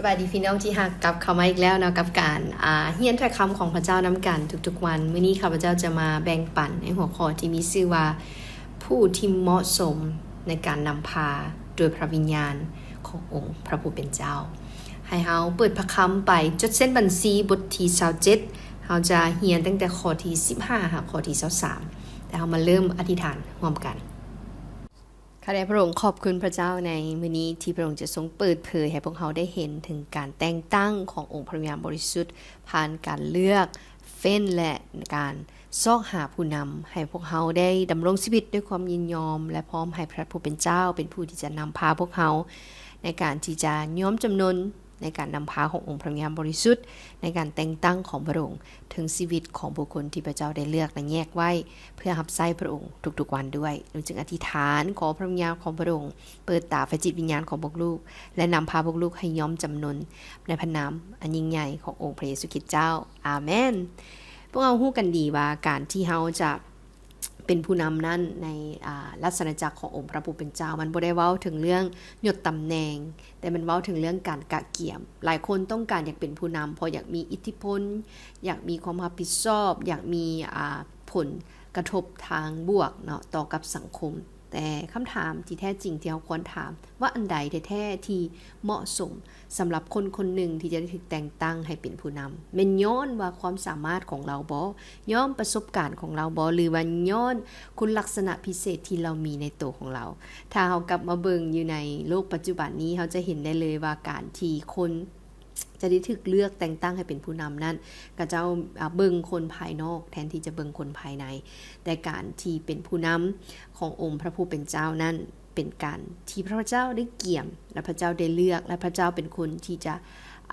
ສະບາຍດີພີ່ນ້ອງທີ່ຮັກ, ກັບເຂົ້າມາອີກແລ້ວເນາະ ກັບການ ອ່າ ຮຽນຖ້ອຍຄຳຂອງພະເຈົ້ານຳກັນທຸກໆວັນ. ມື້ນີ້ຂ້າພະເຈົ້າຈະມາແບ່ງປັນໃນຫົວຂໍ້ທີ່ມີຊື່ວ່າ ຜູ້ທີ່ເໝາະສົມໃນການນຳພາໂດຍພະວິນຍານຂອງອົງພະຜູ້ເປັນເຈົ້າ. ໃຫ້ເຮົາເປີດພະຄຳໄປຈົດເຊັ່ນບັນຊີ ບົດທີຊາວເຈັດ, ເຮົາຈະຮຽນຕັ້ງແຕ່ຂໍ້ທີສິບຫ້າຫາຂໍ້ທີຊາວສາມ. ແຕ່ເຮົາມາເລີ່ມອະທິຖານຮ່ວມກັນ. ຂ້າແດ່ພະອົງຂອບຄຸນພະເຈົ້າໃນມື້ນີ້ ທີ່ພະອົງຈະຊົງເປີດເຜີຍໃຫ້ພວກເຮົາໄດ້ເຫັນເຖິງການແຕ່ງຕັ້ງຂອງອົງພະວິນຍານບໍລິສຸດ ຜ່ານການເລືອກເຟ້ນ ແລະ ການຊອກຫາຜູ້ນຳ ໃຫ້ພວກເຮົາໄດ້ດຳລົງຊີວິດດ້ວຍຄວາມຍິນຍອມ ແລະ ພ້ອມໃຫ້ພະຜູ້ເປັນເຈົ້າເປັນຜູ້ທີ່ຈະນຳພາພວກເຮົາ ໃນການທີ່ຈະຍອມຈຳນົນໃນການນຳພາຂອງອົງພະວິນຍານບໍລິສຸດ ໃນການແຕ່ງຕັ້ງຂອງພະອົງ ເຖິງຊີວິດຂອງບຸກຄົນທີ່ພະເຈົ້າໄດ້ເລືອກ ແລະ ແຍກໄວ້ ເພື່ອຮັບໃຊ້ພະອົງທຸກໆວັນດ້ວຍ. ລູກຈຶ່ງອະທິຖານຂໍພະວິນຍານຂອງພະອົງເປີດຕາພະຈິດວິນຍານຂອງພວກລູກ ແລະ ນຳພາພວກລູກໃຫ້ຍອມຈຳນົນໃນພະນາມອັນຍິ່ງໃຫຍ່ຂອງອົງພະເຢຊູຄຣິດເຈົ້າ. ອາເມນ. ພວກເຮົາຮູ້ກັນດີວ່າການທີ່ເຮົາຈະເປັນຜູ້ນຳນັ້ນ ໃນ ອາ ລາຊະອານາຈັກຂອງອົງພະຜູ້ເປັນເຈົ້າ ມັນບໍ່ໄດ້ເວົ້າເຖິງເລື່ອງຍົດຕຳແໜ່ງ, ແຕ່ມັນເວົ້າເຖິງເລື່ອງການກະກຽມ. ຫຼາຍຄົນຕ້ອງການຢາກເປັນຜູ້ນຳ ເພາະຢາກມີອິດທິພົນ, ຢາກມີຄວາມຮັບຜິດຊອບ, ຢາກມີ ອາ ຜົນກະທົບທາງບວກເນາະ ຕໍ່ກັບສັງຄົມ. ແຕ່ຄຳຖາມທີ່ແທ້ຈິງທີ່ເຮົາຄວນຖາມວ່າ ອັນໃດແທ້ໆທີ່ເໝາະສົມສຳລັບຄົນຄົນໜຶ່ງທີ່ຈະໄດ້ຖືກແຕ່ງຕັ້ງໃຫ້ເປັນຜູ້ນຳ? ແມ່ນຍ້ອນວ່າຄວາມສາມາດຂອງລາວບໍ? ຍ້ອນປະສົບການຂອງລາວບໍ? ຫຼືວ່າຍ້ອນຄຸນລັກສະນະພິເສດທີ່ລາວມີໃນໂຕຂອງລາວ? ຖ້າເຮົາກັບມາເບິ່ງຢູ່ໃນໂລກປັດຈຸບັນນີ້ ເຮົາຈະເຫັນໄດ້ເລີຍວ່າການທີ່ຄົນ ຈະໄດ້ຖືກເລືອກແຕ່ງຕັ້ງໃຫ້ເປັນຜູ້ນຳນັ້ນ ຂະເຈົ້າ ອາ ເບິ່ງຄົນພາຍນອກແທນທີ່ຈະເບິ່ງຄົນພາຍໃນ. ແຕ່ການທີ່ເປັນຜູ້ນຳຂອງອົງພະຜູ້ເປັນເຈົ້ານັ້ນ ເປັນການທີ່ພະເຈົ້າໄດ້ກຽມ ແລະ ພະເຈົ້າໄດ້ເລືອກ ແລະ ພະເຈົ້າເປັນຄົນທີ່ຈະ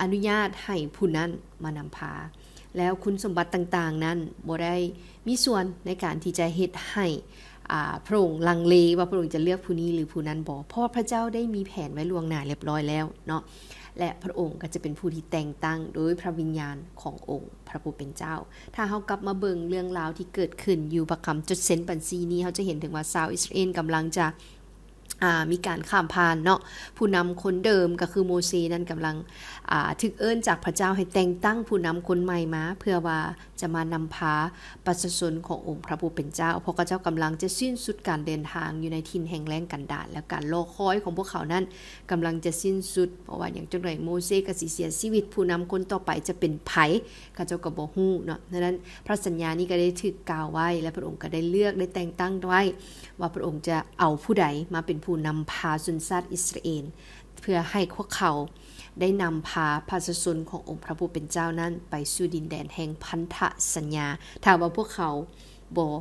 ອະນຸຍາດໃຫ້ຜູ້ນັ້ນມານຳພາ. ແລ້ວຄຸນສົມບັດຕ່າງໆນັ້ນບໍ່ໄດ້ມີສ່ວນໃນການທີ່ຈະເຮັດໃຫ້ ອາ ພະອົງລັງເລວ່າພະອົງຈະເລືອກຜູ້ນີ້ຫຼືຜູ້ນັ້ນບໍ, ເພາະວ່າພະເຈົ້າໄດ້ມີແຜນໄວ້ລ່ວງໜ້າລຽບຮ້ອຍແລ້ວເນາະ ແລະ ພະອົງກໍຈະເປັນຜູ້ທີ່ແຕ່ງຕັ້ງໂດຍພະວິນຍານຂອງອົງພະຜູ້ເປັນເຈົ້າ. ຖ້າເຮົາກັບມາເບິ່ງເລື່ອງລາວທີ່ເກີດຂຶ້ນຢູ່ພະຄຳຈົດເຊັ່ນບັນຊີນີ້ ເຮົາຈະເຫັນເຖິງວ່າຊາວອິດສະຣາເອນກຳລັງຈະ ອາ ມີການຂ້າມຜ່ານເນາະ. ຜູ້ນຳຄົນເດີມກໍຄືໂມເຊນັ້ນກຳລັງ ອາ ຖືກເອີ້ນຈາກພະເຈົ້າໃຫ້ແຕ່ງຕັ້ງຜູ້ນຳຄົນໃໝ່ມາ ເພື່ອວ່າ ຈະມານຳພາປະຊາຊົນຂອງອົງພະຜູ້ເປັນເຈົ້າ, ເພາະເຂົາເຈົ້າກຳລັງຈະສິ້ນສຸດການເດີນທາງຢູ່ໃນຖິ່ນແຫ້ງແລ້ງກັນດານ ແລະ ການລໍຄອຍຂອງພວກເຂົານັ້ນກຳລັງຈະສິ້ນສຸດ. ເພາະວ່າຫຍັງ? ຈັກໜ້ອຍໂມເຊກໍຊິເສຍຊີວິດ, ຜູ້ນຳຄົນຕໍ່ໄປຈະເປັນໃຜ ເຂົາເຈົ້າກໍບໍ່ຮູ້ເນາະ. ສະນັ້ນ ພະສັນຍານີ້ກໍໄດ້ຖືກກ່າວໄວ້ ແລະ ພະອົງກໍໄດ້ເລືອກ ໄດ້ແຕ່ງຕັ້ງໄວ້ວ່າພະອົງຈະເອົາຜູ້ໃດມາເປັນຜູ້ນຳພາຊົນຊາດອິດສະຣາເອນ ເພື່ອໃຫ້ພວກເຂົາໄດ້ນຳພາປະຊາຊົນຂອງອົງພະຜູ້ເປັນເຈົ້ານັ້ນໄປສູ່ດິນແດນແຫ່ງພັນທະສັນຍາ. ຖ້າວ່າພວກເຂົາບໍ່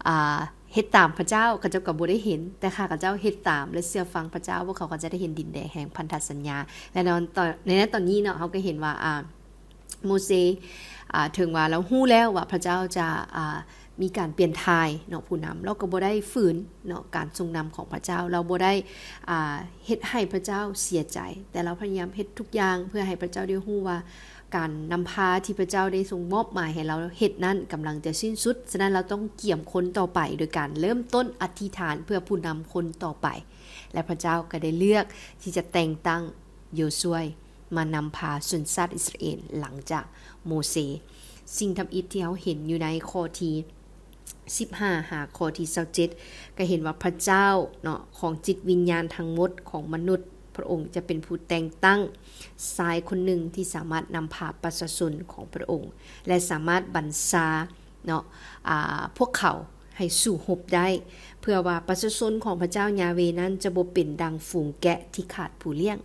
ອາ ເຮັດຕາມພະເຈົ້າ, ເຂົາເຈົ້າກໍບໍ່ໄດ້ເຫັນ, ແຕ່ຖ້າເຂົາເຈົ້າເຮັດຕາມ ແລະ ເຊື່ອຟັງພະເຈົ້າ, ພວກເຂົາກໍຈະໄດ້ເຫັນດິນແດນແຫ່ງພັນທະສັນຍາ. ແລະ ໃນຕອນ ໃນຕອນນີ້ເນາະ, ເຮົາກໍເຫັນວ່າ ອາ ໂມເຊ ອາ ເຖິງວ່າລາວຮູ້ແລ້ວວ່າພະເຈົ້າຈະ ອາ ມີການປ່ຽນຖ່າຍເນາະ ຜູ້ນຳ, ລາວກໍບໍ່ໄດ້ຝືນເນາະ ການຊົງນຳຂອງພະເຈົ້າ, ລາວບໍ່ໄດ້ ອາ ເຮັດໃຫ້ພະເຈົ້າເສຍໃຈ, ແຕ່ລາວພະຍາຍາມເຮັດທຸກຢ່າງເພື່ອໃຫ້ພະເຈົ້າໄດ້ຮູ້ວ່າ ການນຳພາທີ່ພະເຈົ້າໄດ້ຊົງມອບໝາຍໃຫ້ລາວເຮັດນັ້ນກຳລັງຈະສິ້ນສຸດ. ສະນັ້ນລາວຕ້ອງກຽມຄົນຕໍ່ໄປ ໂດຍການເລີ່ມຕົ້ນອະທິຖານເພື່ອຜູ້ນຳຄົນຕໍ່ໄປ, ແລະ ພະເຈົ້າກໍໄດ້ເລືອກທີ່ຈະແຕ່ງຕັ້ງໂຢຊວຍ ມານຳພາຊົນຊາດອິດສະຣາເອນຫຼັງຈາກໂມເຊ. ສິ່ງທຳອິດທີ່ເຮົາເຫັນຢູ່ໃນຂໍ້ທີສິບຫ້າຫາຂໍ້ທີຊາວເຈັດ ກໍເຫັນວ່າພະເຈົ້າເນາະ ຂອງຈິດວິນຍານທັງໝົດຂອງມະນຸດ, ພະອົງຈະເປັນຜູ້ແຕ່ງຕັ້ງຊາຍຄົນໜຶ່ງທີ່ສາມາດນຳພາປະຊາຊົນຂອງພະອົງ ແລະ ສາມາດບັນຊາເນາະ ອາ ພວກເຂົາໃຫ້ສູ້ຮົບໄດ້, ເພື່ອວ່າປະຊາຊົນຂອງພະເຈົ້າຢາເວນັ້ນຈະບໍ່ເປັນດັ່ງຝູງແກະທີ່ຂາດຜູ້ລ້ຽງ.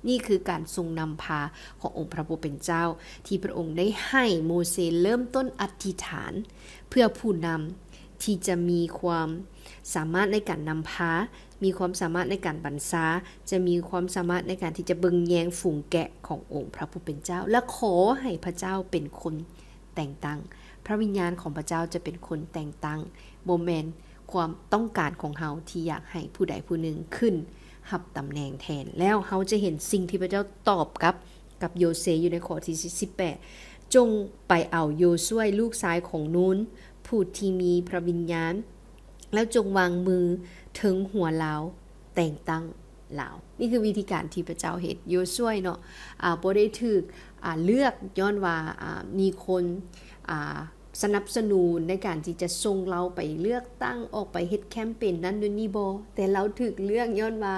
ນີ້ຄືການຊົງນຳພາຂອງອົງພະຜູ້ເປັນເຈົ້າ ທີ່ພະອົງໄດ້ໃຫ້ໂມເຊເລີ່ມຕົ້ນອະທິຖານ ເພື່ອຜູ້ນຳທີ່ຈະມີຄວາມສາມາດໃນການນຳພາ, ມີຄວາມສາມາດໃນການບັນຊາ, ຈະມີຄວາມສາມາດໃນການທີ່ຈະເບິ່ງແຍງຝູງແກະຂອງອົງພະຜູ້ເປັນເຈົ້າ ແລະ ຂໍໃຫ້ພະເຈົ້າເປັນຄົນແຕ່ງຕັ້ງ. ພະວິນຍານຂອງພະເຈົ້າຈະເປັນຄົນແຕ່ງຕັ້ງ, ບໍ່ແມ່ນ ຄວາມຕ້ອງການຂອງເຮົາທີ່ຢາກໃຫ້ຜູ້ໃດຜູ້ໜຶ່ງຂຶ້ນຮັບຕຳແໜ່ງແທນ. ແລ້ວເຮົາຈະເຫັນສິ່ງທີ່ພະເຈົ້າຕອບກັບ ກັບໂຢເຊຢູ່ໃນຂໍ້ທີສິບແປດ, ຈົ່ງໄປເອົາໂຢຊວຍລູກຊາຍຂອງນູນ ຜູ້ທີ່ມີພະວິນຍານ, ແລ້ວຈົ່ງວາງມືເທິງຫົວລາວ ແຕ່ງຕັ້ງ ລາວ. ນີ້ຄືວິທີການທີ່ພະເຈົ້າເຮັດ. ໂຢຊວຍເນາະ ອາ ບໍ່ໄດ້ຖືກ ອາ ເລືອກຍ້ອນວ່າ ອາ ມີຄົນ ອາ ສະໜັບສະໜູນໃນການທີ່ຈະສົ່ງລາວໄປເລືອກຕັ້ງ ອອກໄປເຮັດແຄມເປນນັ້ນໂນ່ນນີ້ບໍ່, ແຕ່ລາວຖືກເລືອກຍ້ອນວ່າ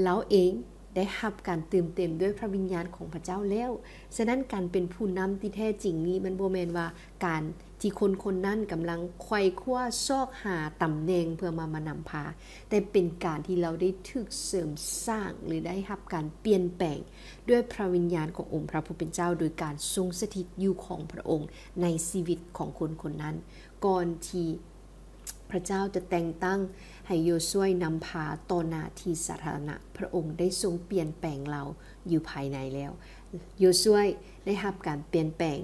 ລາວເອງໄດ້ຮັບການຕື່ມເຕັມດ້ວຍພະວິນຍານຂອງພະເຈົ້າແລ້ວ. ສະນັ້ນ ການເປັນຜູ້ນຳທີ່ແທ້ຈິງນີ້ ມັນບໍ່ແມ່ນວ່າການທີ່ຄົນຄົນນັ້ນກຳລັງໄຂວ່ຄວ້າຊອກຫາຕຳແໜ່ງເພື່ອມາ ມານຳພາ, ແຕ່ເປັນການທີ່ລາວໄດ້ຖືກເສີມສ້າງ ຫຼື ໄດ້ຮັບການປ່ຽນແປງດ້ວຍພະວິນຍານຂອງອົງພະຜູ້ເປັນເຈົ້າ ໂດຍການຊົງສະຖິດຢູ່ຂອງພະອົງໃນຊີວິດຂອງຄົນຄົນນັ້ນ ກ່ອນທີ່ພະເຈົ້າຈະແຕ່ງຕັ້ງໃຫ້ໂຢຊວຍນຳພາຕໍ່ໜ້າທີ່ສາທາລະນະ. ພະອົງໄດ້ຊົງປ່ຽນແປງລາວຢູ່ພາຍໃນແລ້ວ. ໂຢຊວຍໄດ້ຮັບການປ່ຽນແປງ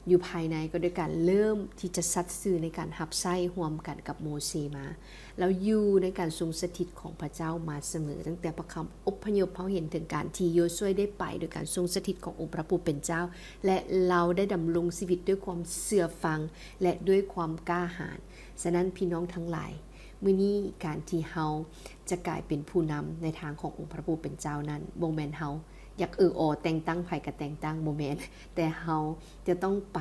ຢູ່ພາຍໃນ ກໍໂດຍການເລີ່ມທີ່ຈະສັດຊື່ໃນການຮັບໃຊ້ຮ່ວມກັນກັບໂມເຊມາ. ລາວຢູ່ໃນການຊົງສະຖິດຂອງພະເຈົ້າມາສະເໝີ, ຕັ້ງແຕ່ພະຄຳອົບພະຍົບ ເຮົາເຫັນເຖິງການທີ່ໂຢຊວຍໄດ້ໄປໂດຍການຊົງສະຖິດຂອງອົງພະຜູ້ເປັນເຈົ້າ ແລະ ລາວໄດ້ດຳລົງຊີວິດດ້ວຍຄວາມເຊື່ອຟັງ ແລະ ດ້ວຍຄວາມກ້າຫານ. ສະນັ້ນ ພີ່ນ້ອງທັງຫຼາຍ, ມື້ນີ້ການທີ່ເຮົາຈະກາຍເປັນຜູ້ນຳໃນທາງຂອງອົງພະຜູ້ເປັນເຈົ້ານັ້ນ ບໍ່ແມ່ນເຮົາ ຢາກເອີອອແຕ່ງຕັ້ງໃຜກໍແຕ່ງຕັ້ງ ບໍ່ແມ່ນ, ແຕ່ເຮົາຈະຕ້ອງໄປ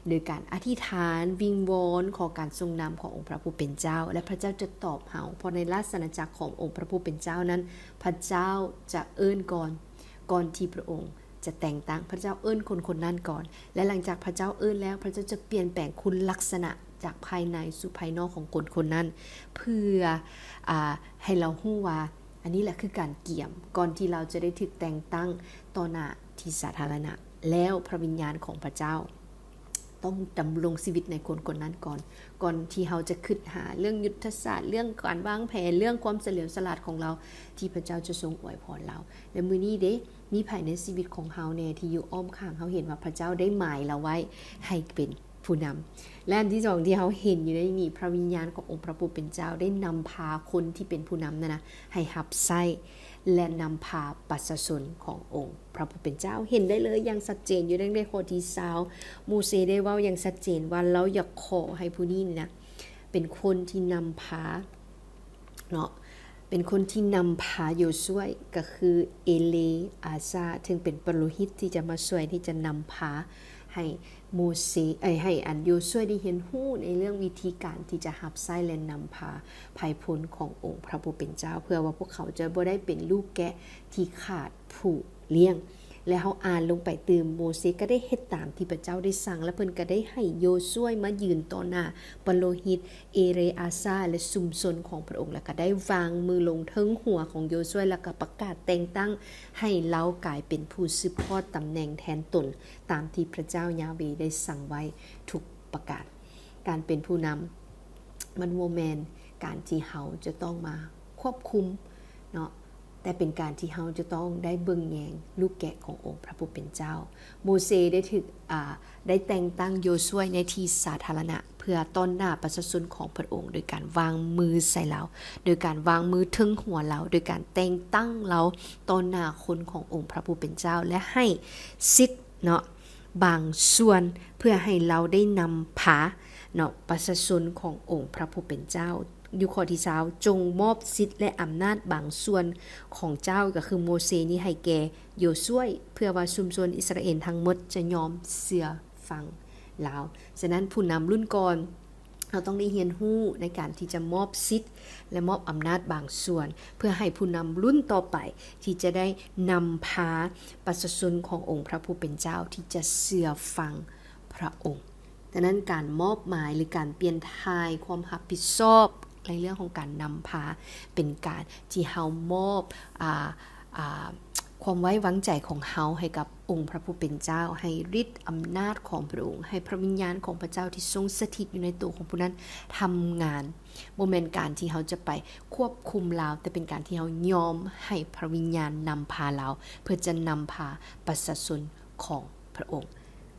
ໂດຍການອະທິຖານ ວິງວອນ ຂໍການຊົງນຳຂອງອົງພະຜູ້ເປັນເຈົ້າ ແລະ ພະເຈົ້າຈະຕອບເຮົາ. ເພາະໃນລາຊະອານາຈັກຂອງອົງພະຜູ້ເປັນເຈົ້ານັ້ນ ພະເຈົ້າຈະເອີ້ນກ່ອນ, ກ່ອນທີ່ພະອົງຈະແຕ່ງຕັ້ງ, ພະເຈົ້າເອີ້ນຄົນຄົນນັ້ນກ່ອນ ແລະ ຫຼັງຈາກພະເຈົ້າເອີ້ນແລ້ວ ພະເຈົ້າຈະປ່ຽນແປງຄຸນລັກສະນະຈາກພາຍໃນສູ່ພາຍນອກຂອງຄົນຄົນນັ້ນ ເພື່ອ ອາ ໃຫ້ລາວຮູ້ວ່າ ອັນນີ້ແຫຼະຄືການກຽມ ກ່ອນທີ່ລາວຈະໄດ້ຖືກແຕ່ງຕັ້ງຕໍ່ໜ້າທີ່ສາທາລະນະ. ແລ້ວພະວິນຍານຂອງພະເຈົ້າຕ້ອງດຳລົງຊີວິດໃນຄົນຄົນນັ້ນກ່ອນ, ກ່ອນທີ່ເຮົາຈະຄິດຫາເລື່ອງຍຸດທະສາດ, ເລື່ອງການວາງແຜນ, ເລື່ອງຄວາມສະຫຼຽວສະຫຼາດຂອງລາວ ທີ່ພະເຈົ້າຈະຊົງອວຍພອນລາວ. ແລະ ມື້ນີ້ເດ ມີໃຜໃນຊີວິດຂອງເຮົາແດ່ທີ່ຢູ່ອ້ອມຂ້າງເຮົາເຫັນວ່າພະເຈົ້າໄດ້ໝາຍລາວໄວ້ໃຫ້ເປັນ ຜູ້ນຳ. ແລະ ອັນທີສອງທີ່ເຮົາເຫັນຢູ່ໃນນີ້ ພະວິນຍານຂອງອົງພະຜູ້ເປັນເຈົ້າໄດ້ນຳພາຄົນທີ່ເປັນຜູ້ນຳນັ້ນນະ ໃຫ້ຮັບໃຊ້ ແລະ ນຳພາປະຊາຊົນຂອງອົງພະຜູ້ເປັນເຈົ້າ. ເຫັນໄດ້ເລີຍຢ່າງຊັດເຈນຢູ່ໃນຂໍ້ທີຊາວ ໂມເຊໄດ້ເວົ້າຢ່າງຊັດເຈນວ່າລາວຢາກຂໍໃຫ້ຜູ້ນີ້ນີ້ນະ ເປັນຄົນທີ່ນຳພາ ເນາະ ເປັນຄົນທີ່ນຳພາໂຢຊວຍ ກໍຄືເອເລອາຊາ ເຊິ່ງເປັນປະໂລຫິດທີ່ຈະມາຊ່ວຍທີ່ຈະນຳພາໃຫ້ໂມເຊ ເອີຍ ໃຫ້ອັນໂຢຊວຍໄດ້ຮຽນຮູ້ໃນເລື່ອງວິທີການທີ່ຈະຮັບໃຊ້ ແລະ ນຳພາໄພພົນຂອງອົງພະຜູ້ເປັນເຈົ້າ ເພື່ອວ່າພວກເຂົາຈະບໍ່ໄດ້ເປັນລູກແກະທີ່ຂາດຜູ້ລ້ຽງ. ແລະ ເຮົາອ່ານລົງໄປຕື່ມ, ໂມເຊກໍໄດ້ເຮັດຕາມທີ່ພະເຈົ້າໄດ້ສັ່ງ ແລະ ເພິ່ນກໍໄດ້ໃຫ້ໂຢຊວຍມາຢືນຕໍ່ໜ້າປະໂລຫິດ ເອເລອາຊາ ແລະ ຊຸມຊົນຂອງພະອົງ ແລ້ວກໍໄດ້ວາງມືລົງເທິງຫົວຂອງໂຢຊວຍ ແລ້ວກໍປະກາດແຕ່ງຕັ້ງໃຫ້ລາວກາຍເປັນຜູ້ສືບທອດຕຳແໜ່ງແທນຕົນ ຕາມທີ່ພະເຈົ້າຢາເວໄດ້ສັ່ງໄວ້ທຸກປະການ. ການເປັນຜູ້ນຳ ມັນບໍ່ແມ່ນການທີ່ເຮົາຈະຕ້ອງມາຄວບຄຸມເນາະ, ແຕ່ເປັນການທີ່ເຮົາຈະຕ້ອງໄດ້ເບິ່ງແຍງລູກແກະຂອງອົງພະຜູ້ເປັນເຈົ້າ. ໂມເຊໄດ້ຖືກ ອາ ໄດ້ແຕ່ງຕັ້ງໂຢຊວຍໃນທີ່ສາທາລະນະ ເພື່ອຕໍ່ໜ້າປະຊາຊົນຂອງພະອົງ ໂດຍການວາງມືໃສ່ລາວ, ໂດຍການວາງມືເທິງຫົວລາວ, ໂດຍການແຕ່ງຕັ້ງລາວຕໍ່ໜ້າຄົນຂອງອົງພະຜູ້ເປັນເຈົ້າ ແລະ ໃຫ້ສິດເນາະ ບາງສ່ວນ ເພື່ອໃຫ້ລາວໄດ້ນຳພາເນາະ ປະຊາຊົນຂອງອົງພະຜູ້ເປັນເຈົ້າ. ຢູ່ຂໍ້ທີຊາວ ຈົ່ງມອບສິດ ແລະ ອຳນາດບາງສ່ວນຂອງເຈົ້າ ກໍຄືໂມເຊນີ້ ໃຫ້ແກ່ໂຢຊວຍ ເພື່ອວ່າຊຸມຊົນອິດສະຣາເອນທັງໝົດຈະຍອມເຊື່ອຟັງລາວ. ສະນັ້ນ ຜູ້ນຳລຸ້ນກ່ອນ ເຮົາຕ້ອງໄດ້ຮຽນຮູ້ໃນການທີ່ຈະມອບສິດ ແລະ ມອບອຳນາດບາງສ່ວນ ເພື່ອໃຫ້ຜູ້ນຳລຸ້ນຕໍ່ໄປ ທີ່ຈະໄດ້ນຳພາປະຊາຊົນຂອງອົງພະຜູ້ເປັນເຈົ້າ ທີ່ຈະເຊື່ອຟັງພະອົງ. ດັ່ງນັ້ນ ການມອບໝາຍ ຫຼື ການປ່ຽນຖ່າຍຄວາມຮັບຜິດຊອບໃນເລື່ອງຂອງການນຳພາ ເປັນການທີ່ເຮົາມອບ ອາ ອາ ຄວາມໄວ້ວາງໃຈຂອງເຮົາໃຫ້ກັບອົງພະຜູ້ເປັນເຈົ້າ, ໃຫ້ລິດອຳນາດຂອງພະອົງ, ໃຫ້ພະວິນຍານຂອງພະເຈົ້າທີ່ຊົງສະຖິດຢູ່ໃນໂຕຂອງຜູ້ນັ້ນທຳງານ. ບໍ່ແມ່ນການທີ່ເຮົາຈະໄປຄວບຄຸມລາວ, ແຕ່ເປັນການທີ່ເຮົາຍອມໃຫ້ພະວິນຍານນຳພາລາວ ເພື່ອຈະນຳພາປະຊາຊົນຂອງພະອົງ.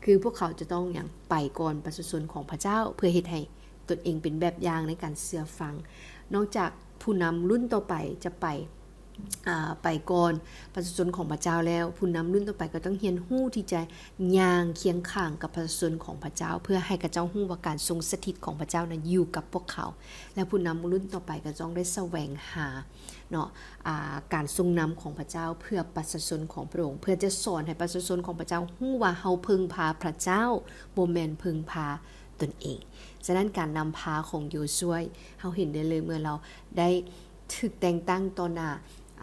ຄືພວກເຂົາຈະຕ້ອງຫຍັງ? ໄປກ່ອນປະຊາຊົນຂອງພະເຈົ້າ ເພື່ອເຮັດໃຫ້ຕົນເອງເປັນແບບຢ່າງໃນການເຊື່ອຟັງ. ນອກຈາກຜູ້ນຳລຸ້ນຕໍ່ໄປຈະໄປ ອາ ໄປກ່ອນປະຊາຊົນຂອງພະເຈົ້າແລ້ວ, ຜູ້ນຳລຸ້ນຕໍ່ໄປກໍຕ້ອງຮຽນຮູ້ທີ່ຈະຍ່າງຄຽງຂ້າງກັບປະຊາຊົນຂອງພະເຈົ້າ ເພື່ອໃຫ້ເຂົາເຈົ້າຮູ້ວ່າການຊົງສະຖິດຂອງພະເຈົ້ານັ້ນຢູ່ກັບພວກເຂົາ ແລະ ຜູ້ນຳລຸ້ນຕໍ່ໄປກໍຕ້ອງໄດ້ສະແຫວງຫາເນາະ ອາ ການຊົງນຳຂອງພະເຈົ້າເພື່ອປະຊາຊົນຂອງພະອົງ ເພື່ອຈະສອນໃຫ້ປະຊາຊົນຂອງພະເຈົ້າຮູ້ວ່າເຮົາເພິ່ງພາພະເຈົ້າ ບໍ່ແມ່ນເພິ່ງພາຕົນເອງ. ສະນັ້ນການນຳພາຂອງໂຢຊວຍ ເຮົາເຫັນໄດ້ເລີຍເມື່ອລາວໄດ້ ຖືກແຕ່ງຕັ້ງຕໍ່ໜ້າ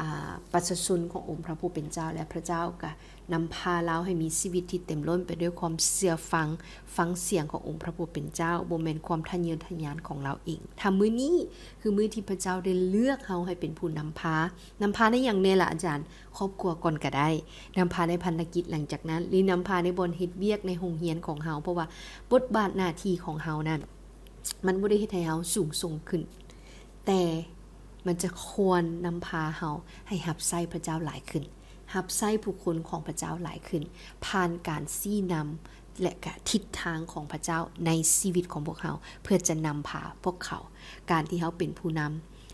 ອາ ປະຊາຊົນຂອງອົງພະຜູ້ເປັນເຈົ້າ ແລະ ພະເຈົ້າກໍນຳພາລາວໃຫ້ມີຊີວິດທີ່ເຕັມລົ້ນໄປດ້ວຍຄວາມເຊື່ອຟັງ, ຟັງສຽງຂອງອົງພະຜູ້ເປັນເຈົ້າ, ບໍ່ແມ່ນຄວາມທະເຍີທະຍານຂອງລາວເອງ. ຖ້າມື້ນີ້ຄືມື້ທີ່ພະເຈົ້າໄດ້ເລືອກເຮົາໃຫ້ເປັນຜູ້ນຳພາ, ນຳພາໃນຫຍັງແດ່ລະອາຈານ? ຄອບຄົວກ່ອນກໍໄດ້, ນຳພາໃນພັນທະກິດຫຼັງຈາກນັ້ນ ຫຼື ນຳພາໃນບ່ອນເຮັດວຽກໃນໂຮງຮຽນຂອງເຮົາ, ເພາະວ່າບົດບາດໜ້າທີ່ຂອງເຮົານັ້ນ ມັນບໍ່ໄດ້ເຮັດໃຫ້ເຮົາສູງສົ່ງຂຶ້ນ, ແຕ່ມັນຈະຄວນນຳພາເຮົາໃຫ້ຮັບໃຊ້ພະເຈົ້າຫຼາຍຂຶ້ນ, ຮັບໃຊ້ຜູ້ຄົນຂອງພະເຈົ້າຫຼາຍຂຶ້ນ, ຜ່ານການຊີ້ນຳ ແລະ ກະທິດທາງຂອງພະເຈົ້າໃນຊີວິດຂອງພວກເຮົາ ເພື່ອຈະນຳພາພວກເຂົາ. ການທີ່ເຮົາເປັນຜູ້ນຳ,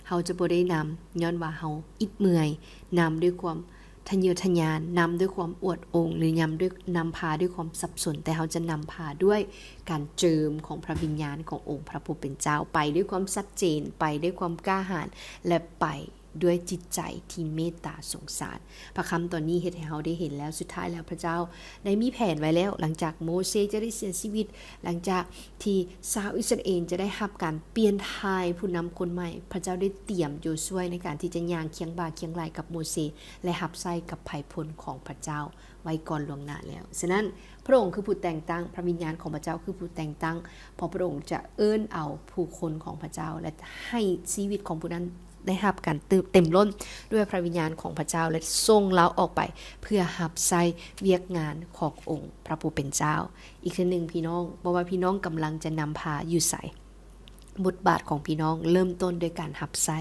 ເຮົາຈະບໍ່ໄດ້ນຳຍ້ອນວ່າເຮົາອິດເມື່ອຍ, ນຳດ້ວຍຄວາມ ທະເຍີທະຍານ, ນຳດ້ວຍຄວາມອວດອົງ ຫຼື ນຳດ້ວຍ ນຳພາດ້ວຍຄວາມສັບສົນ, ແຕ່ເຮົາຈະນຳພາດ້ວຍການເຈິມຂອງພະວິນຍານຂອງອົງພະຜູ້ເປັນເຈົ້າ, ໄປດ້ວຍຄວາມຊັດເຈນ, ໄປດ້ວຍຄວາມກ້າຫານ ແລະ ໄປດ້ວຍຈິດໃຈທີ່ເມດຕາສົງສານ. ພະຄຳຕອນນີ້ເຮັດໃຫ້ເຮົາໄດ້ເຫັນແລ້ວ, ສຸດທ້າຍແລ້ວພະເຈົ້າໄດ້ມີແຜນໄວ້ແລ້ວ, ຫຼັງຈາກໂມເຊຈະໄດ້ເສຍຊີວິດ, ຫຼັງຈາກທີ່ຊາວອິດສະຣາເອນຈະໄດ້ຮັບການປ່ຽນຖ່າຍຜູ້ນຳຄົນໃໝ່, ພະເຈົ້າໄດ້ຕຽມໂຢຊວຍໃນການທີ່ຈະຍ່າງຄຽງບ່າຄຽງໄຫຼ່ກັບໂມເຊ ແລະ ຮັບໃຊ້ກັບໄພພົນຂອງພະເຈົ້າໄວ້ກ່ອນລ່ວງໜ້າແລ້ວ. ສະນັ້ນ, ພະອົງຄືຜູ້ແຕ່ງຕັ້ງ, ພະວິນຍານຂອງພະເຈົ້າຄືຜູ້ແຕ່ງຕັ້ງ, ເພາະພະອົງຈະເອີ້ນເອົາຜູ້ຄົນຂອງພະເຈົ້າ ແລະ ໃຫ້ຊີວິດຂອງຜູ້ນັ້ນໄດ້ຮັບການເຕີມ ເຕັມລົ້ນດ້ວຍພະວິນຍານຂອງພະເຈົ້າ ແລະ ສົ່ງລາວອອກໄປເພື່ອຮັບໃຊ້ວຽກງານຂອງອົງພະຜູ້ເປັນເຈົ້າ. ອີກເທື່ອໜຶ່ງ, ພີ່ນ້ອງ, ບໍ່ວ່າພີ່ນ້ອງກຳລັງຈະນຳພາຢູ່ໃສ, ບົດບາດຂອງພີ່ນ້ອງເລີ່ມຕົ້ນດ້ວຍການຮັບໃຊ້,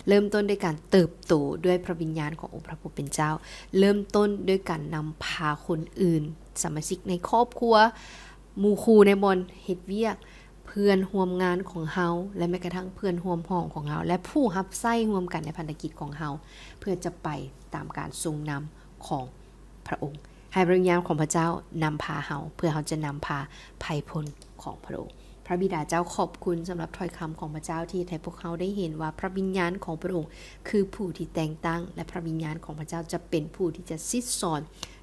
ເລີ່ມຕົ້ນດ້ວຍການເຕີບໂຕດ້ວຍພະວິນຍານຂອງອົງພະຜູ້ເປັນເຈົ້າ, ເລີ່ມຕົ້ນດ້ວຍການນຳພາຄົນອື່ນ, ສະມາຊິກໃນຄອບຄົວ, ໝູ່ຄູ່ໃນບ່ອນເຮັດວຽກ, ເພື່ອນຮ່ວມງານຂອງເຮົາ ແລະ ແມ້ກະທັ່ງເພື່ອນຮ່ວມຫ້ອງຂອງເຮົາ ແລະ ຜູ້ຮັບໃຊ້ຮ່ວມກັນໃນພັນທະກິດຂອງເຮົາ, ເພື່ອຈະໄປຕາມການຊົງນຳຂອງ ພະອົງ, ໃຫ້ພະວິນຍານຂອງພະເຈົ້ານຳພາເຮົາ ເພື່ອເຮົາຈະນຳພາໄພພົນຂອງພະອົງ. ພະບິດາເຈົ້າ ຂອບຄຸນສຳລັບຖ້ອຍຄຳຂອງພະເຈົ້າ ທີ່ເຮັດໃຫ້ພວກເຮົາໄດ້ເຫັນວ່າພະວິນຍານຂອງພະອົງຄືຜູ້ທີ່ແຕ່ງຕັ້ງ ແລະ ພະວິນຍານຂອງພະເຈົ້າຈະເປັນຜູ້ທີ່ຈະສິດສອນ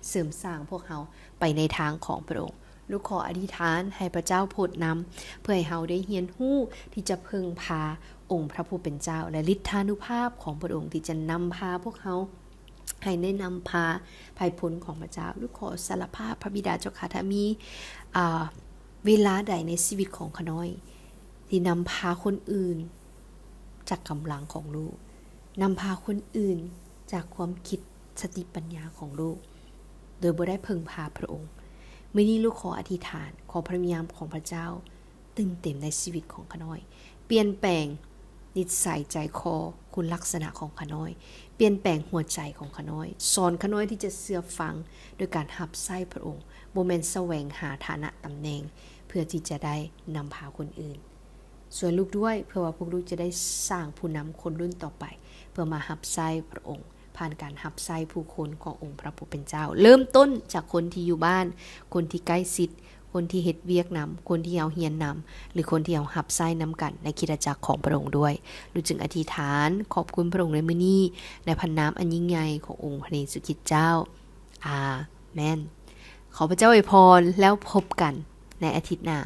ເສີມສ້າງພວກເຮົາໄປໃນທາງຂອງພະອົງ. ລູກຂໍອະທິຖານໃຫ້ພະເຈົ້າໂປດນຳ ເພື່ອໃຫ້ເຮົາໄດ້ຮຽນຮູ້ທີ່ຈະເພິ່ງພາອົງພະຜູ້ເປັນເຈົ້າ ແລະ ລິດທານຸພາບຂອງພະອົງທີ່ຈະນຳພາພວກເຮົາ ໃຫ້ໄດ້ນຳພາໄພພົນຂອງພະເຈົ້າ. ລູກຂໍສາລະພາບພະບິດາເຈົ້າຂ້າ, ຖ້າມີ ອາ ເວລາໃດໃນຊີວິດຂອງຂ້ານ້ອຍ ທີ່ນຳພາຄົນອື່ນຈາກກຳລັງຂອງລູກ, ນຳພາຄົນອື່ນຈາກຄວາມຄິດສະຕິປັນຍາຂອງລູກ, ໂດຍບໍ່ໄດ້ເພິ່ງພາພະອົງ, ມື້ນີ້ລູກຂໍອະທິຖານ, ຂໍພະວິນຍານຂອງພະເຈົ້າ ຕື່ມເຕັມໃນຊີວິດຂອງຂ້ານ້ອຍ, ປ່ຽນແປງນິດໄສໃຈຄໍ, ຄຸນລັກສະນະຂອງຂ້ານ້ອຍ, ປ່ຽນແປງຫົວໃຈຂອງຂ້ານ້ອຍ, ສອນຂ້ານ້ອຍທີ່ຈະເຊື່ອຟັງໂດຍການຮັບໃຊ້ພະອົງ, ບໍ່ແມ່ນສະແຫວງຫາຖານະຕຳແໜ່ງເພື່ອທີ່ຈະໄດ້ນຳພາຄົນອື່ນ. ຊ່ວຍລູກດ້ວຍ ເພື່ອວ່າພວກລູກຈະໄດ້ສ້າງຜູ້ນຳຄົນລຸ້ນຕໍ່ໄປ ເພື່ອມາຮັບໃຊ້ພະອົງ ຜ່ານການຮັບໃຊ້ຜູ້ຄົນຂອງອົງພະຜູ້ເປັນເຈົ້າ, ເລີ່ມຕົ້ນຈາກຄົນທີ່ຢູ່ບ້ານ, ຄົນທີ່ໃກ້ຊິດ, ຄົນທີ່ເຮັດວຽກນຳ, ຄົນທີ່ເຮົາຮຽນນຳ ຫຼື ຄົນທີ່ເຮົາຮັບໃຊ້ນຳກັນໃນຄຣິສຕະຈັກຂອງພະອົງດ້ວຍ. ລູກຈຶ່ງອະທິຖານຂອບຄຸນພະອົງໃນມື້ນີ້ ໃນພະນາມອັນຍິ່ງໃຫຍ່ຂອງອົງພະເຢຊູຄຣິດເຈົ້າ. ອາເມນ. ຂໍພະເຈົ້າອວຍພອນ ແລ້ວພົບກັນໃນອາທິດໜ້າ.